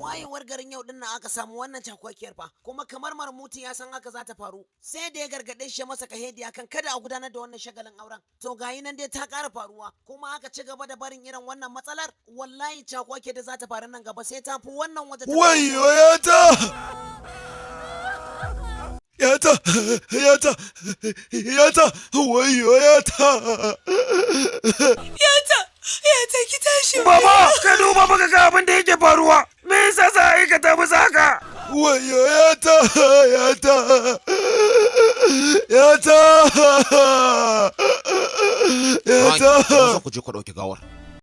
Wayewar garin yau din nan aka samu wannan cakwakiyar fa, kuma kamar Marmuti ya san haka za ta faru. Sai da ya gargaɗe shi ya masa kahedi akan kada a gudanar da wannan shagalin auren. To gayi nan dai ta ƙara faruwa, kuma aka ci gaba da barin irin wannan matsalar, wallahi cakwakiyar da za ta faru nan gaba sai ta fi wannan wata ta Wayyo yata! Yata! Yata! Yata! Wayyo yata! Yata! Yata, ki tashi! Baba, ka duba baka ga abin da yake faruwa. Me yasa za a aikata musu haka? Wayyo yata! Yata! Yata! Yata! Maza ku je ku ɗauki gawar.